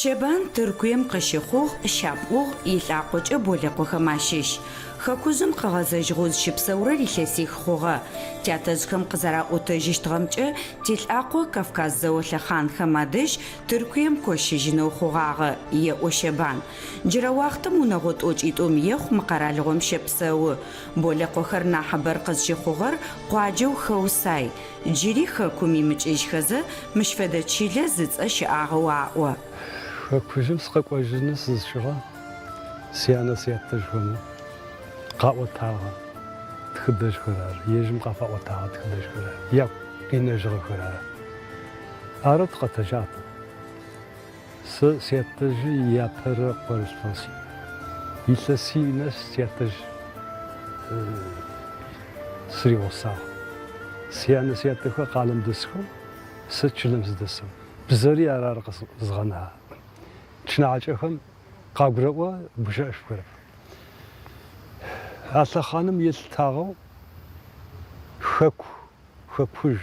Щэбан Тыркуем къыщыхъугъ, щапӏугъ, илӏакъокӏэ Болэкъохэм ащыщ. Хэкужъым къыгъэзэжьыгъэу зыщыпсэурэр илъэсих хъугъэ. Тятэжъхэм къызэраӏотэжьыщтыгъэмкӏэ, тилӏакъо Кавказ зэо лъэхъанхэм адэжь Тыркуем кощыжьынэу хъугъагъэ, еӏо Щэбан. Джырэ уахътэм унэгъо тӏокӏитӏум ехъу мы къэралыгъом щэпсэу. Болэкъохэр нахьыбэр къызщыхъугъэр къуаджэу Хэусай. Джыри хэкум имыкӏыжьхэзэ, мыщ фэдэ чылэ зыцӏэ щыӏагъэу аӏо. Хэкужъым сыкъэкӏожьынэу сызщыгъэ сянэ-сятэжъхэм къаӏотагъэ тхыдэжъхэр ары, ежьым къафаӏотагъэ тхыдэжъхэр ары, ягу къинэжьыгъэхэр ары. Арэу тыкъэтэджагъ тэ. Сэ сятэжъы иапэрэ къорылъфыгъ сиӏ. Илъэсий нэс сятэжъ сыригъусагъ. Сянэ-сятэхэр къалэм дэсхэу, сэ чылэм сыдэсыгъ. Бзэри арары къызгъэнагъ. Тшынахьыкӏэхэм къагурэӏо, гущыӏэшъухэрэп. А лъэхъаным елъытагъэу хэку Хэкужъ,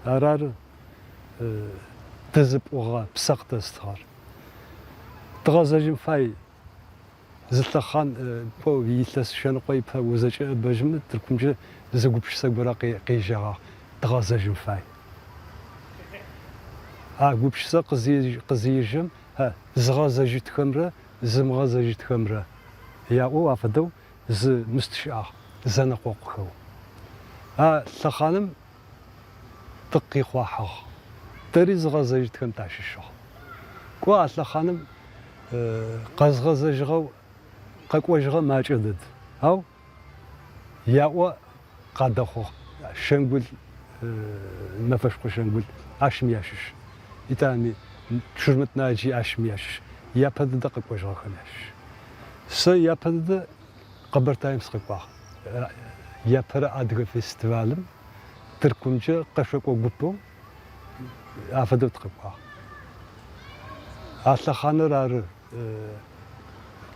арары тызыпӏугъэ псэ къытэзытыгъэр. Тыгъэзэжьын фай зы лъэхъан кӏо илъэс шъэныкъо ипэ узэкӏэӏэбэжьымэ Тыркумкӏэ зы гупшысэ горэ къежьэгъагъ, тыгъэзэжьын фай. А гупшысэ къызежьэм зыгъэзэжьытхэмрэ зымыгъэзэжьытхэмрэ яӏоу афэдэу зы мыст щыӏагъ, зэнэкъокъухэу. А лъэхъаным тыкъихъуахьыгъ. Тэри зыгъэзэжьытхэм тащыщыгъ. Кӏо, а лъэхъаным къэзгъэзэжьыгъэу къэкӏожьыгъэ макӏэ дэд. Ау яӏо къадэхъугъ. Щэнгул, Мэфэшхо Щэнгул ащми ащыщ. Итӏани Чурмыт Наджи ащми ащыщ. Япэ дэдэ къэкӏожьыгъэхэм ащыщ. Сэ япэ дэдэ Къэбэртаем сыкъэкӏуагъ. Япэрэ адыгэ фестивалым Тыркумкӏэ къэшъокӏо гупэу афэдэу тыкъэкӏуагъ. А лъэхъаныр ары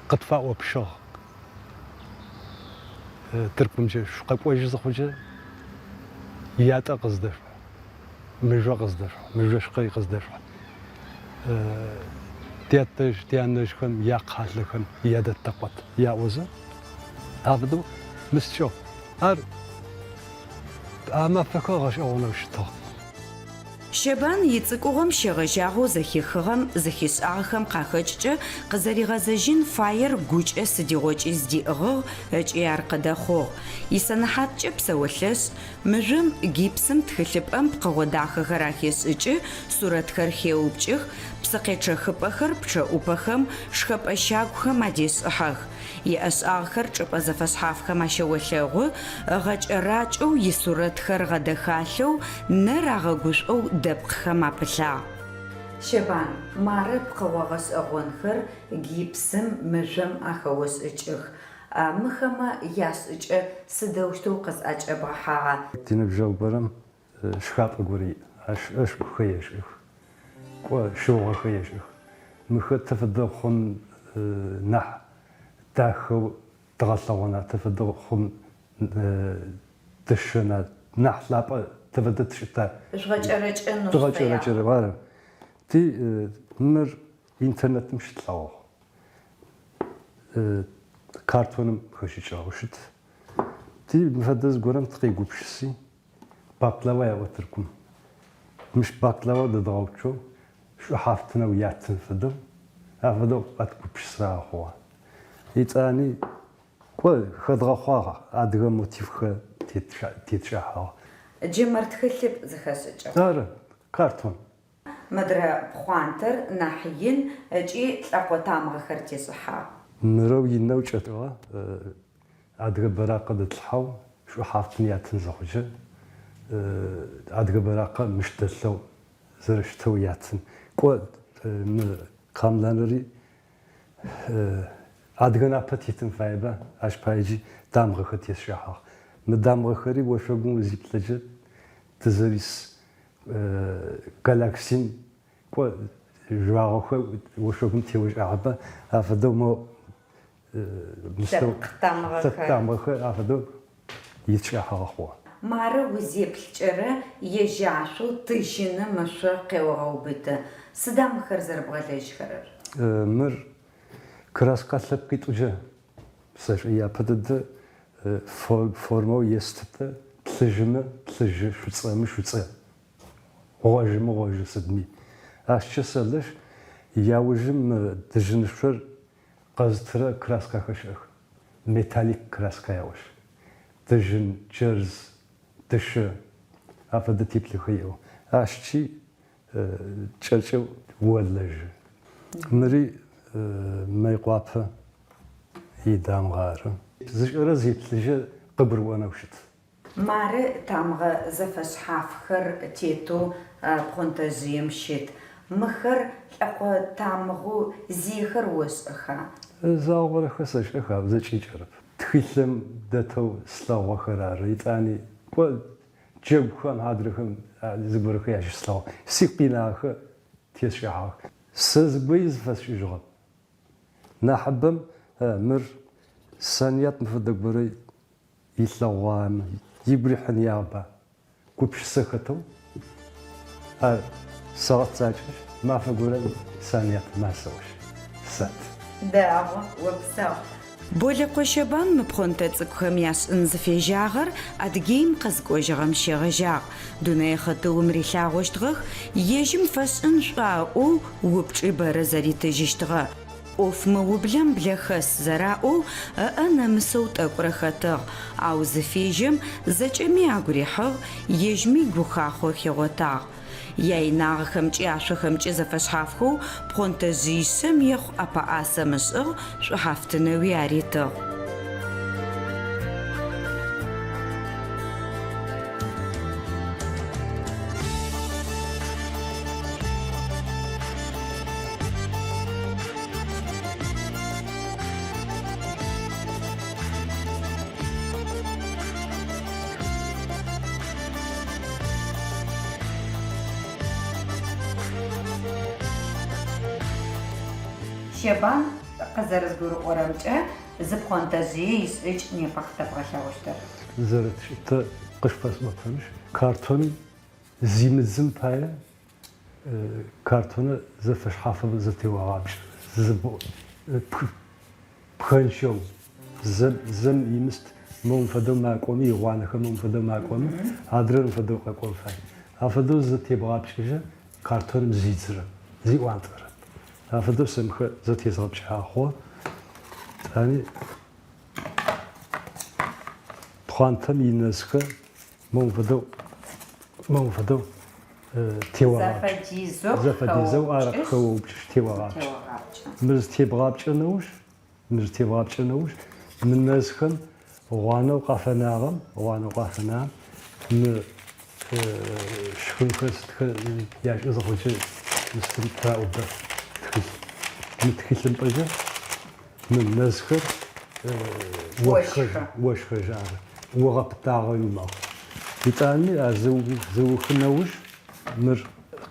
къытфаӏопщыгъ. Тыркумкӏэ шъукъэкӏожьы зыхъукӏэ ятӏэ къыздэшъухь, мыжъо къыздэшъухь, мыжъошкъэй къыздэшъухь. Тятэжъ, тянэжъхэм якхъалъэхэм ядэтэкъот яӏозэ, афэдэу мыскӏыгъ. Ар а мафэхэр гъэшӏэгъонэу щытыгъ. Щэбан ицӏыкӏугъом щегъэжьагъэу зэхихыгъэм, зыхишӏагъэхэм къахэкӏкӏэ къызэригъэзэжьын фаер гукӏэ сыдигъокӏи зыдиӏыгъыгъ ыкӏи ар къыдэхъугъ. Исэнэхьаткӏэ псэолъэшӏ, мыжъом, гипсым, тхылъыпӏэм пкъыгъо дахэхэр ахешӏыкӏы, сурэтхэр хеупкӏых, псыкъечъэхыпӏэхэр пчъэӏупэхэм, шхэпӏэ щагухэм адешӏыхьэх. Иӏэшӏагъэхэр чӏыпӏэ зэфэшъхьафхэм ащэолъэгъу, ыгъэкӏэракӏэу, исурэтхэр гъэдэхалъэу, нэр агъэгушӏоу дэпкъхэм апылъагъ. Щэбан, мары пкъыгъо гъэшӏэгъонхэр гипсым, мыжъом ахэошӏыкӏых. Мыхэмэ яшӏыкӏэ сыдэущтэу къызӏэкӏэбгъэхьагъа? Тиныбджэгъу горэм Шхапӏэ горэ иӏ. Ащ ӏэшӏухэр ешӏых. Кӏо, щыугъэхэр ешӏых. Мыхэр тэ фэдэ хъун нахь дахэу дгъэлъэгъона, тэ фэдэ хъун тыщэна, нахь лъапӏэ тэ фэдэ тшӏыта? Жъугъэкӏэрэкӏэнэу Дгъэкӏэрэкӏэрэ, ары. Ти мыр интернетым щытлъэгъугъ. Картоным хэшӏыкӏыгъэу щыт. Ти мы фэдэ зыгорэм тыкъегупшыси, Баклава яӏо Тыркум. Мыщ баклава дэдгъэуцоу, шӏухьафтынэу яттын фэдэу, афэдэу къэтгупшысагъэ хъугъэ. Итӏани, кӏо, хэдгъэхъуагъ, адыгэ мотивхэр тетшӏыхьагъ. Джы мыр тхылъыпӏ зыхэшӏыкӏыгъ. Ары, картон. Мыдрэ пхъуантэр нахь ин ыкӏи лӏэкъо тамыгъэхэр тешӏыхьагъ. Мырэу инэу кӏэтыгъэ Адыгэ бэракъэ дэтлъхьэу шӏухьафтын яттын зыхъукӏэ, адыгэ бэракъэ мыщ дэлъэу зэрэщытэу яттын. Кӏо, мы къамланри Адыгэ напэ тетын фаеба, ащ пае джы тамыгъэхэр тесшӏыхьагъ. Мы тамыгъэхэри ошъогум узиплъэкӏэ тызэрис галаксием кӏо жъуагъохэр ошъогум теошӏагъэба, афэдэу мо Лъэпкъ тамыгъэхэр. Лъэпкъ тамыгъэхэр афэдэу итшӏыхьагъэ хъугъэ. Мары узеплъкӏэрэ ежьашъоу тыжьыным ышъо къеогъэубыты. Сыда мыхэр зэрэбгъэлэжьхэрэр? Мыр краска лъэпкъитӏукӏэ сэшӏы. Япэ дэдэ формэу естытэ, плъыжьымэ плъыжьы, шӏуцӏэмэ шӏуцӏэ, гъожьымэ гъожьы сыдми. Ащкӏэ сэлэжь, яужым мы тыжьынышъор къэзытырэ краскэхэр щыӏэх. Металлик краска яӏошъ. Тыжьын, джэрз, дышъэ афэдэ теплъэхэр иӏэу. Ащкӏи кӏэкӏэу олэжьы. Мыри Мыекъуапэ идамгъэ ары. Зышӏэрэ зеплъыжьэ къыгурыӏонэу щыт. Мары тамыгъэ зэфэшъхьафхэр тетэу пхъонтэжъыем щыт. Мыхэр лӏэкъо тамыгъэу зиехэр ошӏэха? Загъорэхэр сэшӏэх, ау зэкӏэ икӏэрэп. Тхылъым дэтэу слъэгъугъэхэр ары. Етӏани, кӏо, джэгухэм, адрэхэм зыгорэхэр ащыслъэгъугъ. Сигу къинагъэхэр тесшӏыхьагъэх. Сэ зыгори зыфэсшӏыжьыгъэп. Нахьыбэм мыр Саният мы фэдэ горэ илъэгъуамэ, игу рихьыныягъэба? Гупшысэ хэтэу ар сэгъэцакӏэшъ, мафэ горэм Саният ма сэӏошъ, сэт. Дэгъу, опсэу. Болэкъо Щэбан мы пхъонтэ цӏыкӏухэм яшӏын зыфежьагъэр Адыгеим къызыкӏожьыгъэм щегъэжьагъ. Дунэе хъытыум рилъагъощтыгъэх, ежьым фэшӏын шӏуа ыӏоу упчӏи бэрэ зэритыжьыщтыгъэ. ӏоф мыублэм блэ хэс зэраӏоу, ыӏэ нэмысэу тӏэкӏурэ хэтыгъ, ау зыфежьэм, зэкӏэми агу рихьыгъ, ежьми гухахъо хигъотагъ. Яинагъэхэмкӏи ашъохэмкӏи зэфэшъхьафхэу пхъонтэжъыишъэм ехъу ӏэпэӏасэм ышӏыгъ, шӏухьафтынэуи аритыгъ. Щэбан, къызэрэзгурыӏорэмкӏэ, зы пхъонтэжъые ишӏыкӏ непэ къытэбгъэлъэгъущтыр. Зэрэтшӏытэ къышъуфэсӏотэнышъ, картоным зимыдзым пае Картоныр зэфэшъхьафэу зэтеогъапкӏэ, пхэнчэу, зэм имыст моум фэдэу макӏоми, игъуанэхэр моум фэдэу макӏоми, адрэм фэдэу къэкӏон фай. Афэдэу зэтебгъапкӏэжьэ картоным зидзырэп, зиӏуантӏэрэп. Афэдэу сэ мыхэр зэтезгъэпкӏагъэ хъугъэ. Етӏани пхъуантэм инэзхэр моум фэдэу, моум фэдэу теогъапкӏэ. Зэфэдизэу ар къыхэоупкӏышъ теогъапкӏэ. Мыр зытебгъапкӏэ нэуж, мыр зытебгъапкӏэ нэуж, мы нэзхэм гъуанэу къафэнагъэм, гъуанэу къафэнагъэм мы шхынхэр сытхэр яшӏы зыхъукӏэ мыстым тыраӏубэ тхылъ. Мы тхылъымпӏэкӏэ мы нэзхэр ошхэжьы ары. Огъэпытагъэуи мэхъу. Итӏани ар зыухы нэуж мыр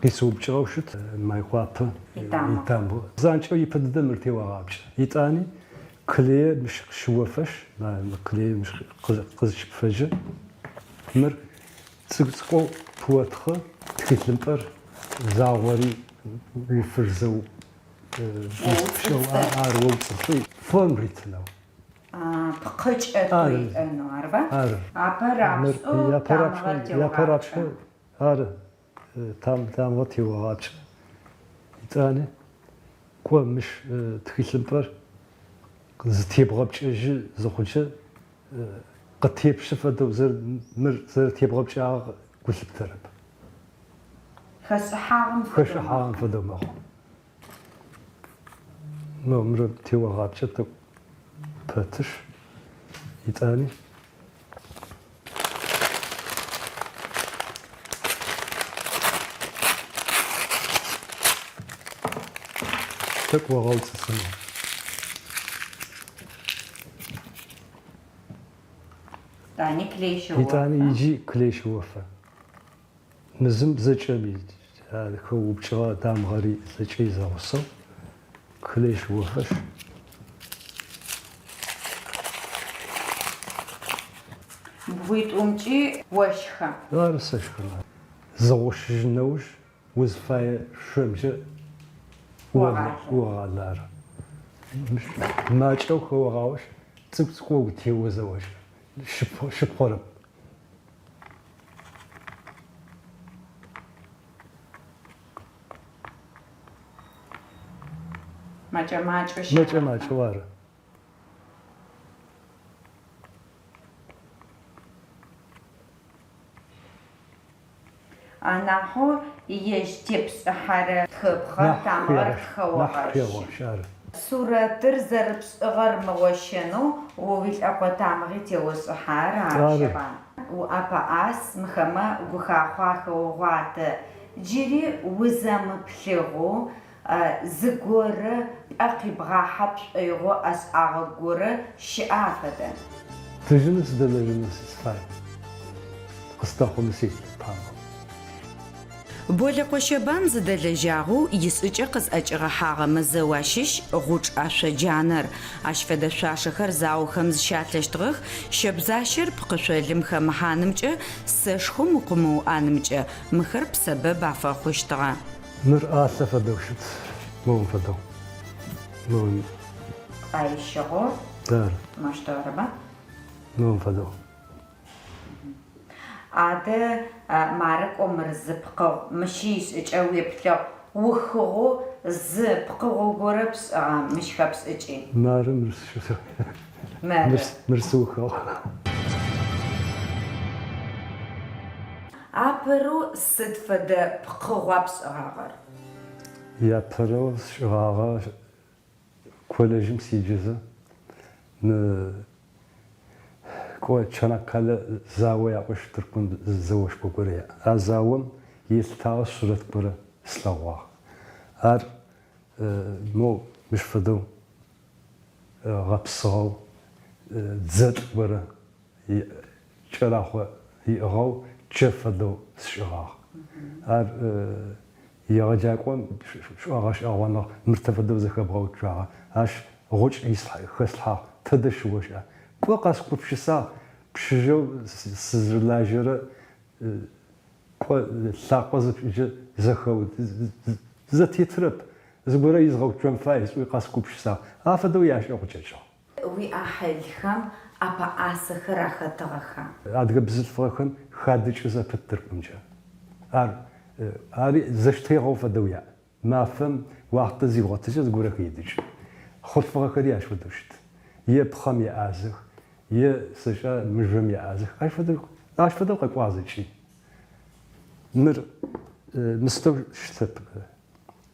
къисыупкӏыгъэу щыт Майкъуапэ итамыгъэ. Занкӏэу ипэ дэдэ мыр теогъапкӏэ. Итӏани клее мыщ къыщыофэшъ, клее мыщ къызыщыпфэжьы, мыр цӏыкӏу-цӏыкӏоу пыотхъы, тхылъымпӏэр загъори уфырзэу ар оуцӏыцӏи, форм ритынэу. Пкъы кӏэтэу иӏэнэу, арыба? Ары. Апэ рапшӏэу тамыгъэр Япэ рапшӏэу, ары, тамыгъэр теогъапкӏэ. Итӏани, кӏо мыщ тхылъымпӏэр зытебгъэпкӏэжьы зыхъукӏэ, къытепщы фэдэу мыр зэрэтебгъэпкӏагъэр гу лъыптэрэп. Хэшӏыхьагъэм фэдэу Хэшӏыхьагъэм фэдэу мэхъу. Мыр теогъапкӏэ тӏэкӏу пэтышъ, итӏани тӏэкӏу огъэуцӏыцӏынэу. Етӏани клей щэофэ. Етӏани иджи клей щэофэ. Мы зым зэкӏэми хэуупкӏыгъэ тамыгъэри зэкӏэ изэгъусэу клей щэофэшъ. Бгъуитӏумкӏи ошхэ. Ары сэшхэ. Зыгъушъыжьын нэуж узфае шъомкӏэ огъалэ ары. Макӏэу хэогъаошъ, цӏыкӏу-цӏыкӏоу утеозэ ошӏы, щыпхъорэп. Мэкӏэ-макӏэу Мэкӏэ-макӏэу ары. Анахьэу ежь тепшӏыхьэрэ тхыпхъэр, тамыгъэр хэогъэщы. Сурэтыр зэрыпшӏыгъэр мыгъощэнэу о уилӏэкъо тамыгъи теошӏыхьэ, ара, Щэбан? Уӏэпэӏас, мыхэмэ гухахъо ахэогъуатэ. Джыри узэмыплъыгъэу Зыгорэ пӏэ къибгъахьэ пшӏоигъо ӏэшӏагъэ горэ щыӏа афэдэ? Тыжьыным сыдэлэжьэнэу сыфай, къысдэхъунэу селъэпагъ. Болэкъо Щэбан зыдэлэжьагъэу ишӏыкӏэ къызӏэкӏигъэхьагъэмэ зэу ащыщ гъучӏ ашъоджанэр. Ащ фэдэ шъуашэхэр заохэм зыщалъэщтыгъэх, щэбзащэр пкъышъолым хэмыхьанымкӏэ, сэшхом укъымыуӏанымкӏэ мыхэр псэбэб афэхъущтыгъэ. Мыр ӏалъэ фэдэу щыт, моум фэдэу. Моум. Къайщыгъэу. Ары. Мощтэу арыба? Моум фэдэу. Адэ, мары кӏо мыр зы пкъыгъу, мыщи ишӏыкӏэ уеплъыгъ, ухыгъэу зы пкъыгъо горэ пшӏыгъа мыщ хэпшӏыкӏи? Мары мыр сшӏыгъ. Мары. Мыр сыухыгъ. Апэрэу сыд фэдэ пкъыгъуа пшӏыгъагъэр? Апэрэу сшӏыгъагъэр колледжым седжэзэ, мы кӏо Чанаккале зао яӏошъ Тыркум зэошхо горэ яӏ. А заом елъытагъэ сурэт горэ слъэгъуагъ. Ар моу мыщ фэдэу гъэпсыгъэу дзэлӏ горэ Кӏэрахъо иӏыгъэу чэ фэдэу сшӏыгъагъ. Ар егъэджакӏом шӏогъэшӏэгъоныгъ, мыр тэ фэдэу зэхэбгъэуцуагъа, ащ гъучӏ хэслъхьагъ, тэдэ щыошӏа? Кӏо къэсгупшысагъ, пшъыжьэу сызрылажьэрэ кӏо лъакъо зыпшӏыкӏэ зэхэу зэтетырэп, зыгорэ изгъэуцон фай сӏуи къэсгупшысагъ. Афэдэу яшӏэу къычӏэкӏыгъ. Уиӏахьылхэм ӏэпэӏасэхэр ахэтыгъэха? Адыгэ бзылъфыгъэхэм хадыкӏы зэпыт Тыркумкӏэ. Ар ари зэщтегъэу фэдэу яӏ. Мафэм уахътэ зигъотыкӏэ зыгорэ хедыкӏы. Хъулъфыгъэхэри ащ фэдэу щыт. Е пхъэм еӏазэх, е сэшӏа мыжъом еӏазэх. Ащ фэдэу ащ фэдэу къэкӏуагъ зэкӏи. Мыр мыстэу щытэп.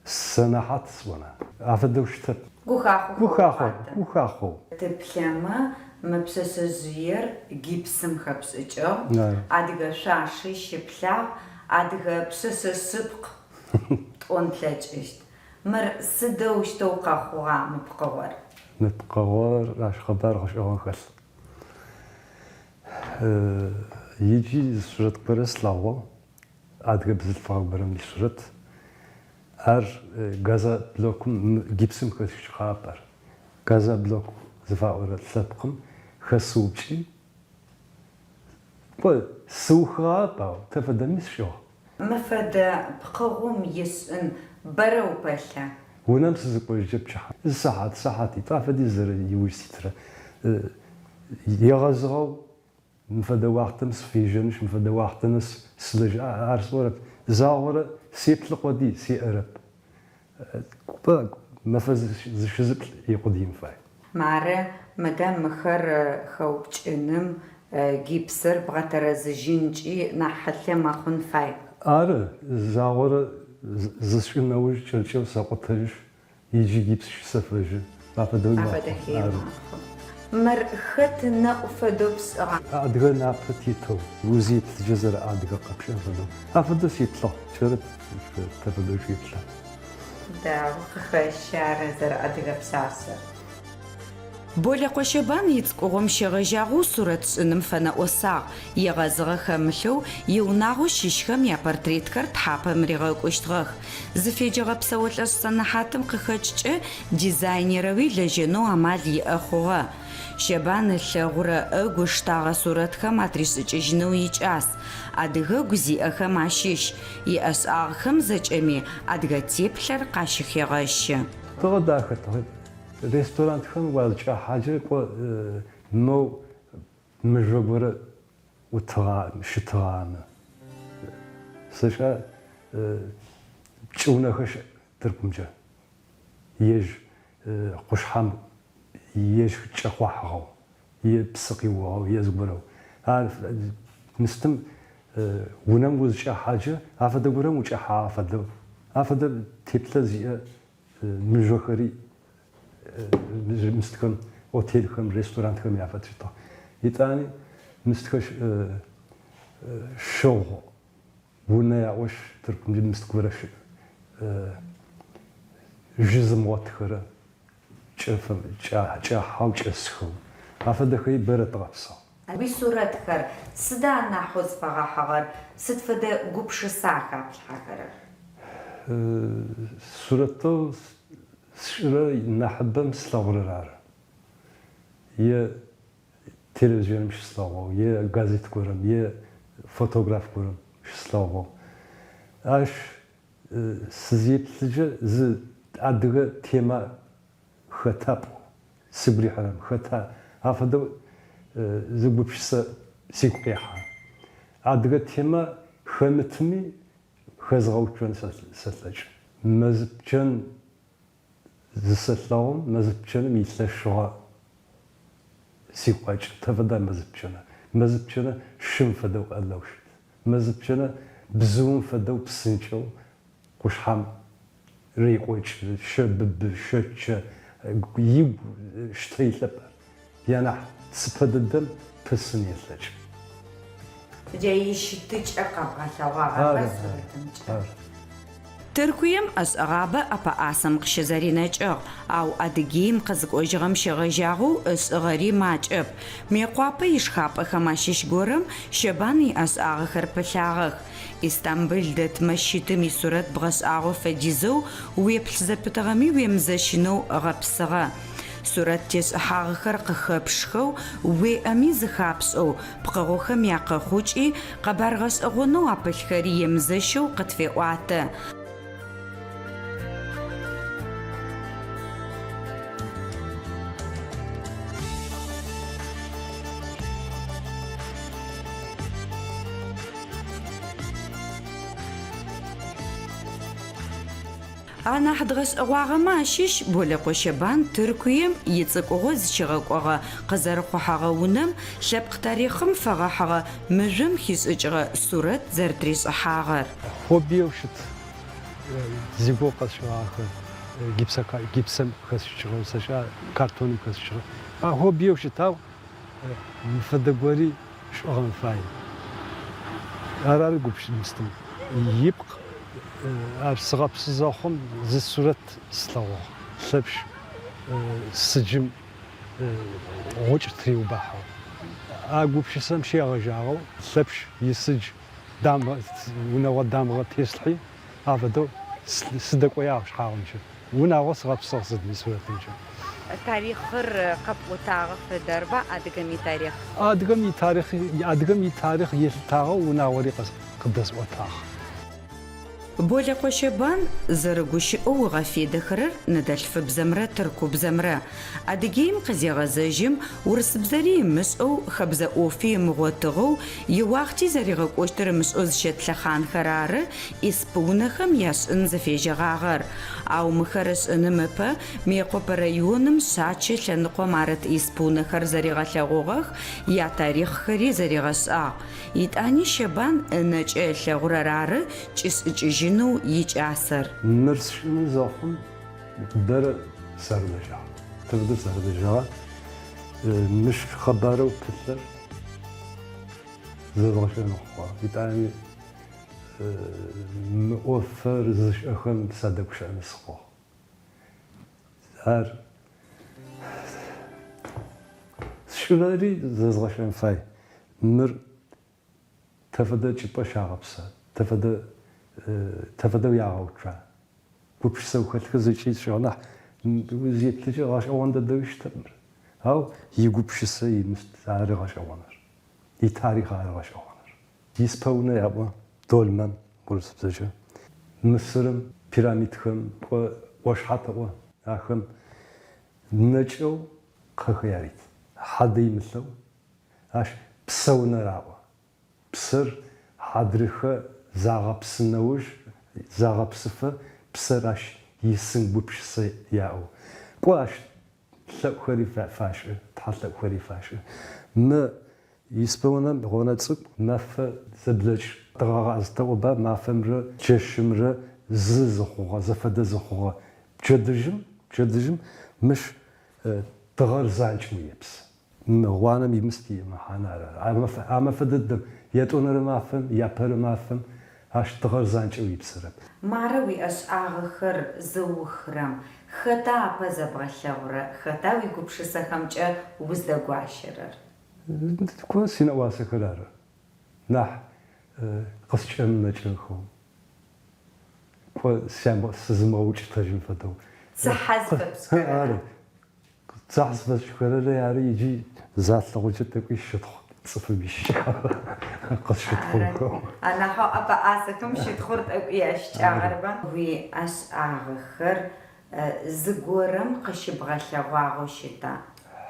Сэнэхьат сӏона? Афэдэу щытэп. Гухахъо Гухахъо, гухахъоу. Тыплъэмэ, мы пшъэшъэжъыер гипсым хэпшӏыкӏыгъ, адыгэ шъуаши щыплъагъ, адыгэ пшъэшъэ шъыпкъ тӏон тлъэкӏыщт. Мыр сыдэущтэу къэхъугъа мы пкъыгъор? Мы пкъыгъор ащ къэбар гъэшӏэгъон хэлъ. Иджи зы сурэт горэ слъэгъугъ. Адыгэ бзылъфыгъэ горэм исурэт. Ар газоблокым, гипсым хэсшӏыкӏыгъагъэп ар. Газоблок зыфаӏорэ лъэпкъым хэсыупкӏи, кӏо, сыухыгъагъэп, ау тэ фэдэми сшӏыгъ. Мы фэдэ пкъыгъом ишӏын бэрэ упэлъа? Унэм сызыкӏожькӏэ пчыхьэ зы сыхьат, сыхьатитӏу афэдиз зэрэ иуж ситрэ. Егъэзыгъэу Мы фэдэ уахътэм сыфежьэнышъ, мы фэдэ уахътэ нэс сылэжьэ, ар сӏорэп. Загъорэ сеплъы къодый, сеӏэрэп. Кӏо, мэфэ зыщызыплӏ икъудыин фай. Мары, мыдэ мыхэр хэупкӏыным гипсыр бгъэтэрэзыжьынкӏи нахь хьылъэ мэхъун фай. Ары, загъорэ зысшӏын нэуж кӏэркӏэу сэкъутэжьышъ, Иджы гипс щысэфэжьы, афэдэуи мэхъу. Ары. Мыр хэт ынэӏу фэдэу пшӏыгъа? Адыгэ напэ тетэу, узеплъыкӏэ зэрэадыгэ къэпшӏэн фэдэу. Афэдэу сеплъыгъ, чэрэп тэ фэдэу шъуеплъа? Дэгъу, къыхэщы ар зэрэадыгэ пшъашъэр. Болэкъо Щэбан ицӏыкӏугъом щегъэжьагъэу сурэтшӏыным фэнэӏосагъ. Егъэзыгъэ хэмылъэу иунагъо щыщхэм япортретхэр тхьапэм ригъэкӏущтыгъэх. Зыфеджэгъэ псэолъэшӏ сэнэхьатым къыхэкӏкӏэ дизайнерэуи лэжьэнэу амал иӏэ хъугъэ. Щэбан ылъэгъурэ, ыгу ыштагъэ сурэтхэм атришӏыкӏыжьынэу икӏас. Адыгэгу зиӏэхэм ащыщ. Иӏэшӏагъэхэм зэкӏэми адыгэ теплъэр къащыхегъэщы. Тыгъэ дахэ тыгъэ. Ресторантхэм уазыкӏахьаджэ кӏо моу мыжъо горэ ӏутыгъа, щытыгъамэ. Сэшӏа чӏыунэхэр щыӏ Тыркумкӏэ. Ежь къушъхьэм ежь кӏэхъуахьыгъэу, е псы къиугъэу, е зыгорэу. Ар мыстым унэм узыкӏахьаджэ, афэдэ горэм укӏэхьагъэ фэдэу, афэдэ теплъэ зиӏэ мыжъохэри мыстхэм, отельхэм, ресторантхэм яфэтщытыгъ. Етӏани мыстхэр щыгъу унэ яӏошъ, Тыркум мыст горэ щыӏ. Жьы зымыгъотыхэрэ кӏахьэу кӏэсхэу. Афэдэхэри бэрэ тыгъэпсыгъ. Уисурэтхэр сыда анахьэу зыфэгъэхьыгъэр, сыд фэдэ гупшыса хаплъхьэхэрэр? Сурэтэу сшӏырэр нахьыбэм слъэгъурэр ары. Е телевизионым щыслъэгъоу, е газет горэм, е фотограф горэм щыслъэгъоу. Ащ сызеплъыджэ зы адыгэ тема хэта пӏоу, сыгу рихьырэм хэта, афэдэу зы гупшысэ сигу къехьэ. Адыгэ темэ хэмытми хэзгъэуцон сэлъэкӏы. Мэзпчэн зысэлъэгъум, мэзпчэным илъэшыгъэ сигу къэкӏы. Тэ фэда мэзпчэнэ? Мэзпчэнэ шым фэдэу ӏэлэу щыт. Мэзпчэнэ бзыум фэдэу псынкӏэу къушъхьэм рекӏокӏы, щэбыбы, щэчъэ, игу щтэ илъэп ар. Янахь цыпэ дэдэм пысын елъэкӏы. Джа ищытыкӏэ къэбгъэлъэгъуагъ арба сурэтымкӏэ? Тыркуем ӏэшӏэгъабэ ӏэпэӏасэм къыщызэринэкӏыгъ, ау Адыгеим къызыкӏожьыгъэм щегъэжьагъэу ышӏыгъэри макӏэп. Мыекъуапэ ишхапӏэхэм ащыщ горэм Щэбан иӏэшӏагъэхэр пылъагъэх. Истамбыл дэт мэщытым исурэт бгъэшӏагъо фэдизэу уеплъ зэпытыгъэми уемызэщынэу гъэпсыгъэ. Сурэт тешӏыхьагъэхэр къыхэпшхэу, уеӏэми зыхапшӏэу, пкъыгъохэм якъэхъукӏи, къэбар гъэшӏэгъонэу апылъхэри емызэщэу къытфеӏуатэ. Анахь дгъэшӏэгъуагъэмэ ащыщ Болэкъо Щэбан Тыркуем ицӏыкӏугъо зыщигъэкӏогъэ къызэрыхъухьэгъэ унэм лъэпкъ тарихъым фэгъэхьыгъэ мыжъом хишӏыкӏыгъэ сурэт зэрэтыришӏыхьагъэр. Хоббиеу щыт зигугъу къэсшӏыгъахэр гипсэм хэсшӏыкӏыгъэу сэшӏа, картоным хэсшӏыкӏыгъэу. А хоббиеу щыт, ау мы фэдэ гори шӏыгъэн фай. Ар ары гупшысэм ипкъ. Ар сыгъэпсы зэхъум зы сурэт слъэгъугъ, Лъэпшъ сыджым гъучӏ тыриубахьэу. А гупшысэм щегъэжьагъэу Лъэпшъ исыдж дамгъэ, унэгъо дамгъэ теслъхьи, афэдэу сыдэкӏоягъ шъхьагъымкӏэ. Унагъо сыгъэпсыгъ сыдми сурэтымкӏэ. Тарихъыр къэпӏотагъэ фэд, арба адыгэм итарихъ? Адыгэм итарихъ, адыгэм итарихъ елъытагъэу унагъори къыдэсӏотагъ. Болэкъо Щэбан зэрыгущыӏэу ыгъэфедэхэрэр ныдэлъфыбзэмрэ тыркубзэмрэ. Адыгеим къызегъэзэжьым, урысыбзэри ымышӏэу, хэбзэ ӏофи ымыгъотыгъэу, иуахъти зэригъэкӏощтыр ымышӏэу зыщэт лъэхъанхэр ары исп унэхэм яшӏын зыфежьэгъагъэр. Ау мыхэр ышӏыным ыпэ Мыекъопэ районым Шъачэ лъэныкъом арыт исп унэхэр зэригъэлъэгъугъэх, ятарихъхэри зэригъэшӏагъ. Етӏани Щэбан ынэкӏэ ылъэгъурэр ары кӏишӏыкӏыжьынэу икӏасэр. Мыр сшӏыны зэхъум бэрэ сарылэжьагъ. Тэ фэдэу сарылэжьагъа? Мыщ къэбарэу пылъыр зэзгъэшӏэнэу хъугъэ. Етӏани мы ӏофыр зышӏэхэм садэгущыӏэнэу сыхъугъ. Ар. Сшӏырэри зэзгъэшӏэн фай. Мыр тэ фэдэ чӏыпӏэ щагъэпса, тэ фэдэ тэ фэдэу ягъэуцуа? Гупшысэу хэлъхэр зэкӏи сшӏыгъэ нахь, узеплъыкӏэ гъэшӏэгъон дэдэуи щытэп мыр. Ау игупшысэ имыст ары гъэшӏэгъоныр, итарихъ ары гъэшӏэгъоныр. Испэ унэ яӏо, долмэн урысыбзэкӏэ. Мысырым пирамидхэм кӏо ӏошъхьэ тэӏо, ахэм нэкӏэу кхъэхэр ярит. Хьадэ имылъэу ащ псэунэ раӏо. Псэр хьадрыхэ загъэпсы нэуж, загъэпсыфэ псэр ащ исын гупшысэ яӏэу. Кӏо ащ лъэӏухэри фашӏы, тхьэлъэӏухэри фашӏы. Мы Испэ унэм гъонэ цӏыкӏу мэфэ зэблэкӏ тыгъэгъаз тэӏоба мафэмрэ чэщымрэ зы зыхъугъэ, зэфэдэ зыхъугъэ пчэдыжьым, пчэдыжьым мыщ тыгъэр занкӏэу епсы. Мы гъуанэм имыст имэхьанэ ары. А мэфэ дэдэм, ятӏонэрэ мафэм, япэрэ мафэм ащ тыгъэр занкӏэу ипсырэп. Мары уиӏэшӏагъэхэр зыухырэм, хэта апэ зэбгъэлъэгъурэ, хэта уигупшысэхэмкӏэ уздэгуащэрэр? Кӏо, синэӏуасэхэр ары нахь къыскӏэмымэкӏэнхэу, кӏо, сызымыгъэукӏытэжьын фэдэу. Цыхьэ зыфэпшӏыхэрэр ары. Цыхьэ зыфэсшӏыхэрэр ары иджы залъэгъукӏэ тӏэкӏуи щытхъу цӏыфым ищыкӏагъ къысщытхъунхэу. Анахьэу ӏэпэӏасэхэм щытхъур тӏэкӏуи ящыкӏагъ, арыба? Уиӏэшӏагъэхэр Зыгорэм къыщыбгъэлъэгъуагъэу щыта?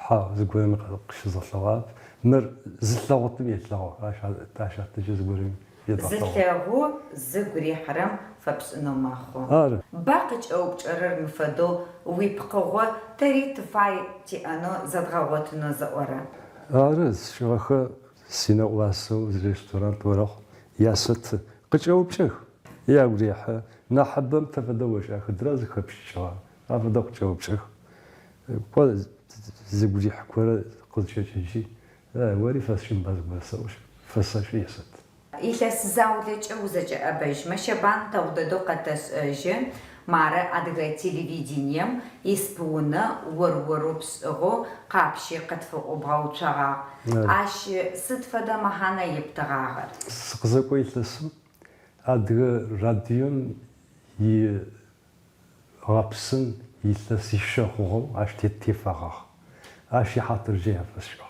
Хьау, зыгорэми къыщызгъэлъэгъуагъэп. Мыр зылъэгъутым елъэгъу, ащ адэкӏэ зыгорэми едгъэлъэгъугъэп. Зылъэгъу зыгу рихьырэм фэпшӏынэу мэхъу. Ары. Ба къыкӏэупчӏэрэр мыфэдэу уипкъыгъо тэри тыфай тиӏэнэу зэдгъэгъотынэу зыӏорэ. Ары, сшӏыгъэхэр синэӏуасэу зы ресторант орэхъу ясэты. Къыкӏэупчӏэх. Ягу рехьы. Нахьыбэм тэ фэдэ ошӏа, хыдра зыхэпшӏыкӏыгъа? Афэдэу къыкӏэупчӏэх. Кӏо, зыгу рихьы горэ къызкӏэкӏыжьи, ори фэсшӏынба зыгорэ сэӏошъ, фэсэшӏы есэты. Илъэс заулэкӏэ узэкӏэӏэбэжьмэ, Щэбан дэгъу дэдэу къэтэшӏэжьы. Мары адыгэ телевидением исп унэ ор-орэу пшӏыгъэу къапщи къытфыӏубгъэуцогъагъ. Ащ сыд фэдэ мэхьанэ ептыгъагъэр? Сыкъызэкӏо илъэсым Адыгэ радиом и гъэпсын илъэсишъэ хъугъэу ащ тефэгъагъ. Ащ ихьатыркӏэ яфэсшӏыгъ.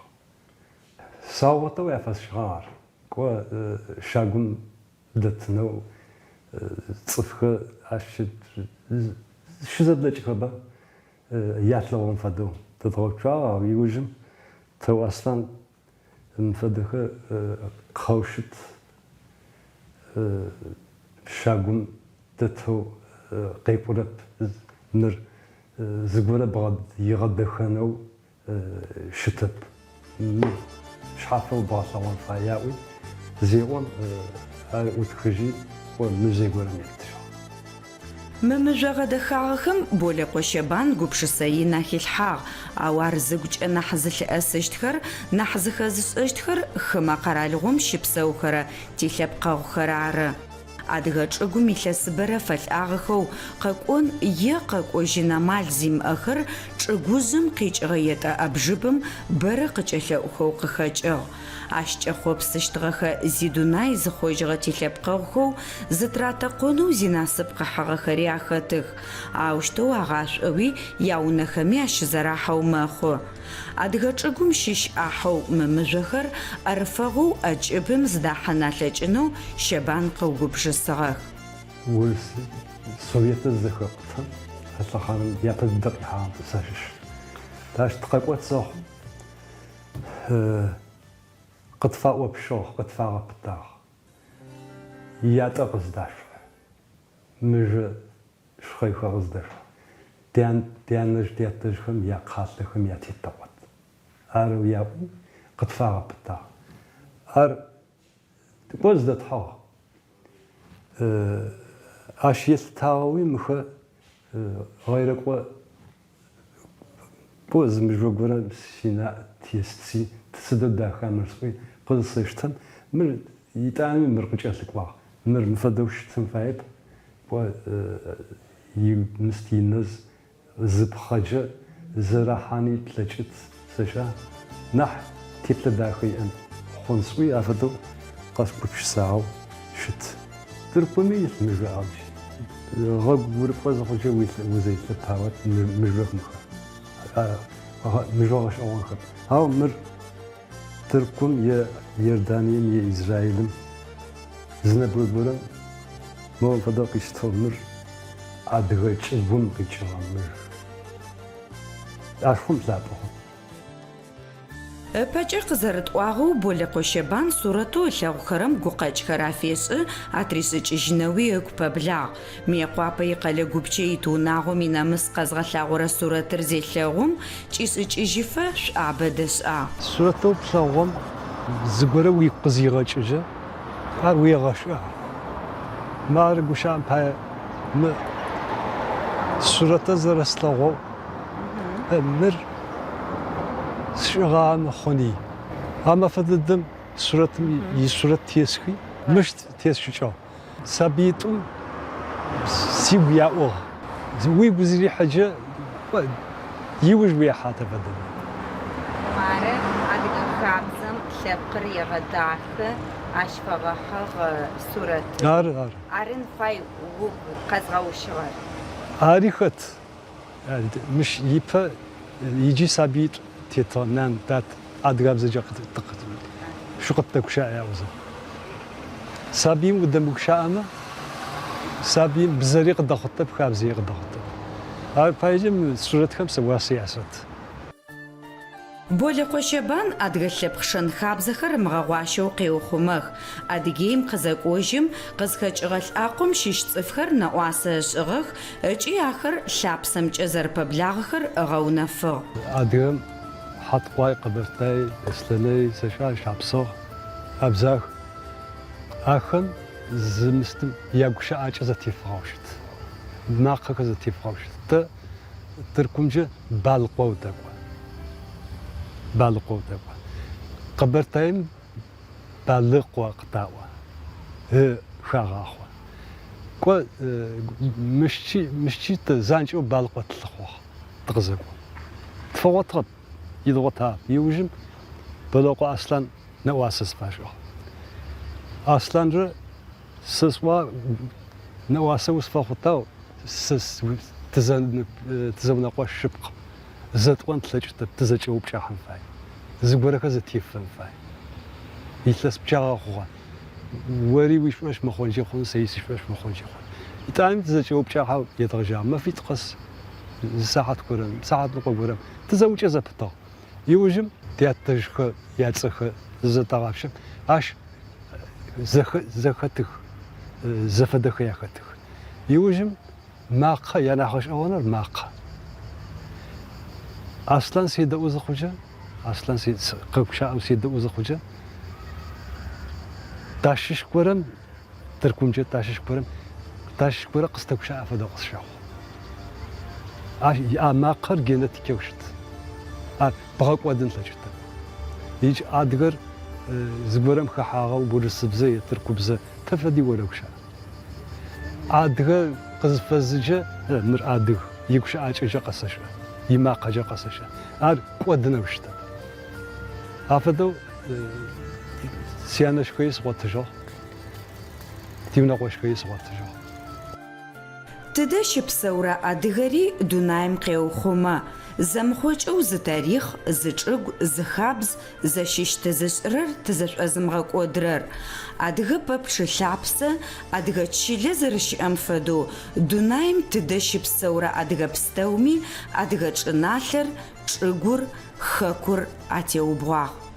Саугъэтэу яфэсшӏыгъагъ ар. Кӏо, щагум дэтынэу цӏыфхэр ащ щызэблэкӏыхэба, ялъэгъун фэдэу дэдгъэуцуагъ, ау иужым Тэу Аслъан Мыфэдэхэр кхъэу щыт щагум дэтэу къекӏурэп, мыр зыгорэ игъэдэхэнэу щытэп, мыр шъхьафэу бгъэлъэгъон фае аӏуи зеӏом, ар ӏутхыжьи, кӏо музей горэм еттыжьыгъ. Мы мыжъо гъэдэхагъэхэм Болэкъо Щэбан гупшысэ ин ахилъхьагъ, ау ар зыгукӏэ нахь зылъыӏэсыщтхэр, нахь зыхэзышӏэщтхэр хымэ къэралыгъом щыпсэухэрэ тилъэпкъэгъухэр ары. Адыгэ чӏыгум илъэсыбэрэ фэлӏагъэхэу къэкӏон е къэкӏожьын амал зимыӏэхэр чӏыгужъым къикӏыгъэ етӏэ ӏэбжыбым бэрэ къыкӏэлъэӏухэу къыхэкӏыгъ. Ащ кӏэхъопсыщтыгъэхэ зидунай зыхъожьыгъэ тилъэпкъэгъухэу зытыратэкъонэу зинасып къыхьыгъэхэри ахэтых. Аущтэу агъашӏоуи яунэхэми ащызэрахьэу мэхъу. Адыгэ чӏыгум щыщ ӏахьэу мы мыжъохэр ӏэрыфэгъоу ӏэкӏыбым зыдахьын алъэкӏынэу Щэбан къыугупшысыгъэх. Урыс Советыр зызэхэкъутэм, а лъэхъаным япэ дыдэ къихьагъэм сащыщ. Ащ тыкъэкӏот зэхъум, Къытфаӏопщыгъ, къытфагъэпытагъ. Ятӏэ къыздэшъухь, мыжъо шъхъэйхэр къыздэшъухь, тянэжъ-тятэжъхэм якхъалъэхэм ятетэкъот. Арэу яӏуи, къытфагъэпытагъ. Ар Кӏо зыдэтхьыгъ. Ащ елъытагъэуи мыхэр гъэйрэкӏо кӏо зы мыжъо горэ синаӏ тесци, сыдэу даха мыр сӏуи къызысэштэм, мыр итӏанэми мыр къыкӏэлъыкӏуагъ. Мыр мыфэдэу щытын фаеп, кӏо имыст инэз Зы пхъэджэ зэрахьани тлъэкӏыт, сэшӏа? Нахь теплъэ дахэ иӏэн хъун сӏуи афэдэу къэсгупшысагъэу щыт. Тыркуми илъ мыжъо абдж. Гъогу урыкӏо зыхъукӏэ узэлъэпаот мыжъох мыхэр. Мыжъо гъэшӏэгъонхэп. Ау мыр Тыркум е Иорданием е Израилым зы нэбгырэ горэм моу фэдэу къищтыгъ, мыр адыгэ чӏыгум къикӏыгъэ мыжъу. Ащ хъун лъапӏэ хъун. Ыпэкӏэ къызэрытӏуагъэу, Болэкъо Щэбан сурэтэу ылъэгъухэрэм гукъэкӏхэр афешӏы, атришӏыкӏыжьынэуи ыгу пэблагъ. Мыекъуапэ икъэлэ гупчэ ит унагъом инамыс къэзгъэлъагъорэ сурэтыр зелъэгъум, кӏишӏыкӏыжьыфэ шӏуабэ дэшӏагъ. Сурэтэу плъэгъугъэм зыгорэ уигу къызигъэкӏыжьэ, ар уегъэшӏа. Мары гущыӏэм пае мы сурэтыр зэрэслъэгъоу мыр сшӏыгъагъэмэ хъуни. А мэфэ дэдэм сурэтым исурэт тесхи, мыщ тесшӏыкӏыгъ. Сабыитӏум сигу яӏугъ. Уигу зырихьыджэ, иуж уехьа тэ фэдэмэ. Мары адыгэ хабзэм лъэпкъыр егъэдахэ, ащ фэгъэхьыгъ сурэтыр. Ары, ары. Арын фай угу къэзгъэущыгъэр. Ари хэт. Мыщ ипэ иджы сабыитӏу тетыгъ, нан, тат, адыгабзэкӏэ шъукъыддэгущыӏэ аӏозэ. Сабыим удэмыгущыӏэмэ, сабыим бзэри къыдэхъутэп, хабзэри къыдэхъутэп. Ар паекӏэ мы сурэтхэм сэ уасэ ясэты. Болэкъо Щэбан адыгэ лъэпкъ шэн-хабзэхэр ымыгъэгъуащэу къеухъумэх. Адыгеим къызэкӏожьым, къызхэкӏыгъэ лӏакъом щыщ цӏыфхэр нэӏуасэ ышӏыгъэх ыкӏи ахэр лъапсэмкӏэ зэрэпэблагъэхэр ыгъэунэфыгъ. Адыгэм Хьаткъуай, Къэбэртай, Беслъэнэй, Сэшӏа, Шапсыгъ, Абзах ахэм зымыстым ягущыӏакӏэ зэтефыгъэу щыт, макъэхэр зэтефыгъэу щыт. Тэ Тыркумджэ Балыкъоу тэкӏо. Балыкъоу тэкӏо. Къэбэртаим Балыкъо къытаӏо. Ы хагъахъо. Кӏо, мыщчи, мыщчи тэ занкӏэу Балыкъо тылъыхъугъ, тыкъызэкӏом. Тфэгъотыгъэп, идгъотагъэп. Иужым Бэлокъо Аслъан нэӏуасэ сыфашӏыгъ. Аслъанрэ Сэ сӏуагъ, нэӏуасэ усфэхъутагъ, сэ тызэунэкъощ шъыпкъ, зэтӏон тлъэкӏытэп, тызэкӏэупчӏахьын фай, зыгорэхэр зэтефэн фай. Илъэс пчъагъэ хъугъэ. Ори уишӏошъ мыхъункӏи хъун, сэри сишӏошъ мыхъункӏи хъун. Итӏани тызэкӏэупчӏахьэу едгъэжьагъ. Мэфитӏу къэс зы сыхьат горэм, сыхьатныкъо горэм тызэӏукӏэ зэпытыгъ. Иужым тятэжъхэр яцӏэхэр зызэтэгъапшэм, ащ зэхэтых, зэфэдэхэр яхэтых. Иужым макъэ, янахь гъэшӏэгъоныр макъэ. Аслъан седэӏу зыхъукӏэ, Аслъан къэгущыӏэу седэӏу зыхъукӏэ, тащыщ горэм, Тыркумкӏэ тащыщ горэм, тащыщ горэ къыстэгущыӏэ фэдэу къысщэхъу. Ащ а макъэр генетикэу щыт. Ар бгъэкӏодын плъэкӏытэп. Икӏ адыгэр зыгорэм хэхьагъэу урысыбзэ е тыркубзэ тэ фэди орэгущыӏэ. Адыгэ къызыфэзыджэ мыр адыг, игущыӏакӏэкӏэ къэсэшӏэ, имакъэкӏэ къэсэшӏэ. Ар кӏодынэу щытэп. Афэдэу сянэшхэри сгъотыжьыгъ, тиунэкъощхэри сгъотыжьыгъ. Тыдэ щыпсэурэ адыгэри дунаим къеухъумэ. Зэмыхъокӏэу зы тарихъ, зы чӏыгу, зы хабз зэщыщ тызышӏырэр тызэшӏозымыгъэкӏодырэр. Адыгэ пэпчъ ылъапсэ адыгэ чылэ зэрэщыӏэм фэдэу дунаим тыдэ щыпсэурэ адыгэ пстэуми адыгэ чӏыналъэр, чӏыгур, хэкур атеубгъуагъ.